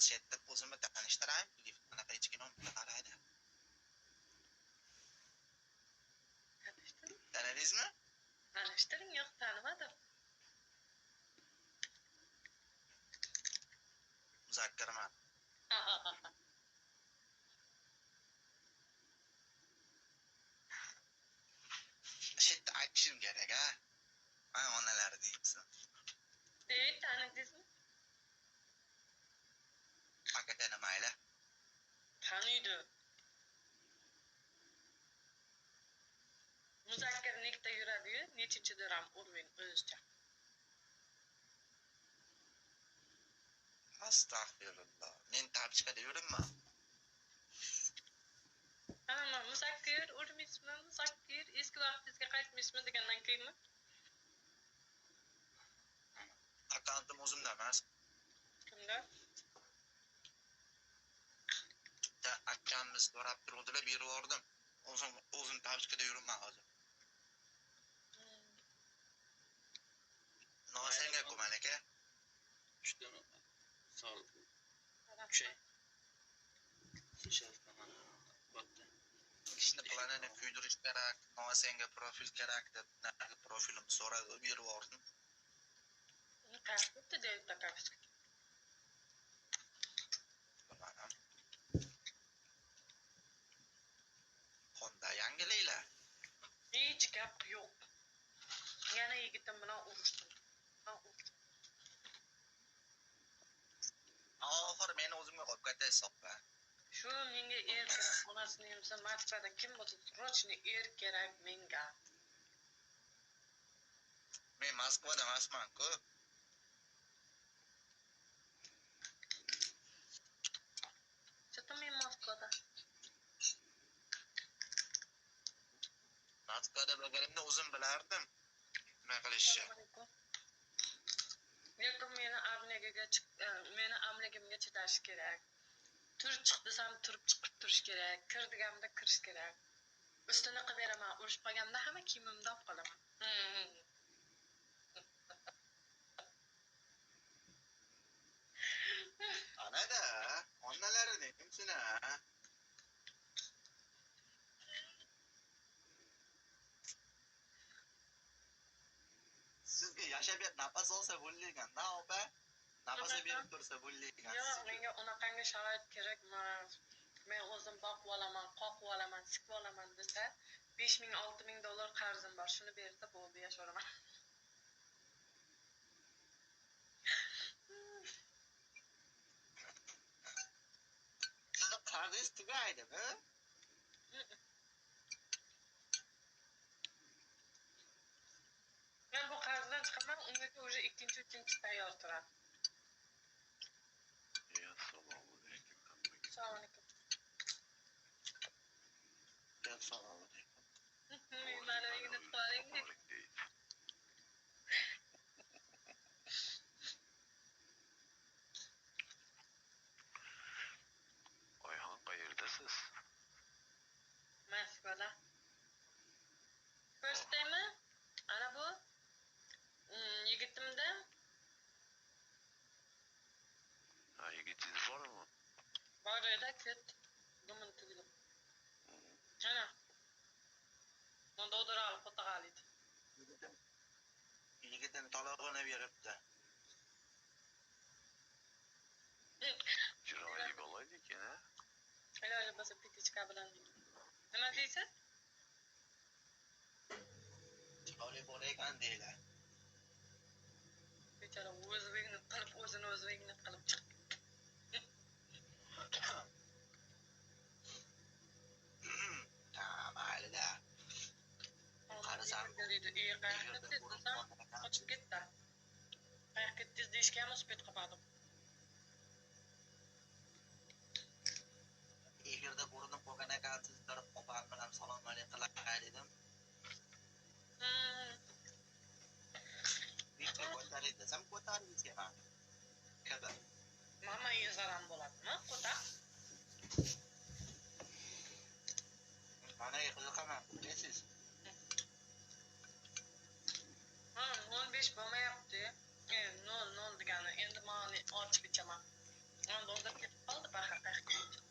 Shu yerda o'zimni tanishtiraymi? Anaqa hech kim qaraydi. Tanishtiring. Tanidingizmi? Tanishtiring, yo'q, tanimadim. Muzakkirman. Shu yerda aytishim kerak, a? Mana onalari deyapsan. Tanidingizmi? Aka tanimayli. Taniydi. Muzakkir nikda yuradi-yu, nechinchidir ham urving o'zicha. Astag'firulloh. Men tapchkada yuribman. Ana Muzakkir urmaysizmi? Muzakkir eski vaqtingizga qaytmaysizmi degandan keyinmi? Akkauntim o'zimda emas. Kimda? Bitta akamiz so'rab turuvdilar, berib yubordim. O'zim tapchkada yuribman hozir. Nosenga ko'man aka. Tushdim. Sol. Tushay. Ishni planini kuydirish kerak, Nosenga profil kerak deb narigi profilimni so'radi, berib yubordim. Uni qayerda deydi takafus. Bilmadim. Qanday yangiliklar? Hech gap yo'q. Yana yigitim bilan urushdim. Oxir meni o'zimga qo'yib ketasiz, opa. Shu menga er kerak, onasini yemsa Moskvada kim bo'lsa, срочно er kerak menga. Men Moskvada emasman-ku. Что-то men Moskvada. Moskvada bo'lganimda o'zim bilardim nima qilishni. Lekin meni amligiga meni amligimga chidash kerak. Tur chiq desam turib chiqib turish kerak, kir deganimda kirish kerak. Ustini qilib beraman, urushib qolganimda hamma kiyimimni olib qolaman. Ana-da, onalari kimsin a? Sizga yashab nafas olsa bo'lgan-da, opa. Nafas berib tursa bo'lgan. Yo'q, menga unaqangi sharoit kerak emas. Men o'zim boqib olaman, qoqib olaman, sikib olaman desa, 5000 6000 dollar qarzim bor, shuni bersa bo'ldi, yashayveraman. Sizni qarzingiz tugaydimi? Men bu qarzdan chiqaman, ungacha уже ikkinchi, uchinchi tayyor turadi. Assalomu alaykum hammaga. Assalomu alaykum. Assalomu alaykum. Meni unutib qolding. Oyxon, qayerdasiz? Moskvada. Ko'rsataymi? Ana bu yigitimda. Ha, yigitingiz bormi? Bor edi, ketdi. Dumini tugilib. Ana. Dodor olib qo'tag'aliydi. Yigitim talog'ini beribdi. Chiroyli bola ekan, a? Iloji bo'lsa pitichka bilan. Nima deysiz? Chiroyli bola ekan deylar. Bechora o'zi vegnat qilib, o'zini o'zi vegnat qilib chiqdi. Ha, mayli-da. Qarasam, deydi, qayerga ketdingiz desam, qochib ketdi. Qayerga ketdingiz deyishga ham uspet qilmadim. Efirda ko'rinib qolgan ekansiz, bir opam bilan salom alik qilay dedim. Bitta ko'taring desam, ko'taringiz kelmadi. Kabi. Mama yezaram bo'ladimi? Qo'taq. Mana qiziqaman, bilasiz. Ha, 0.5 bo'lmayapti. 0.0 degani. Endi mani ochib ichaman. Ana hozir ketib qoldi, paxa, qayerga ketib.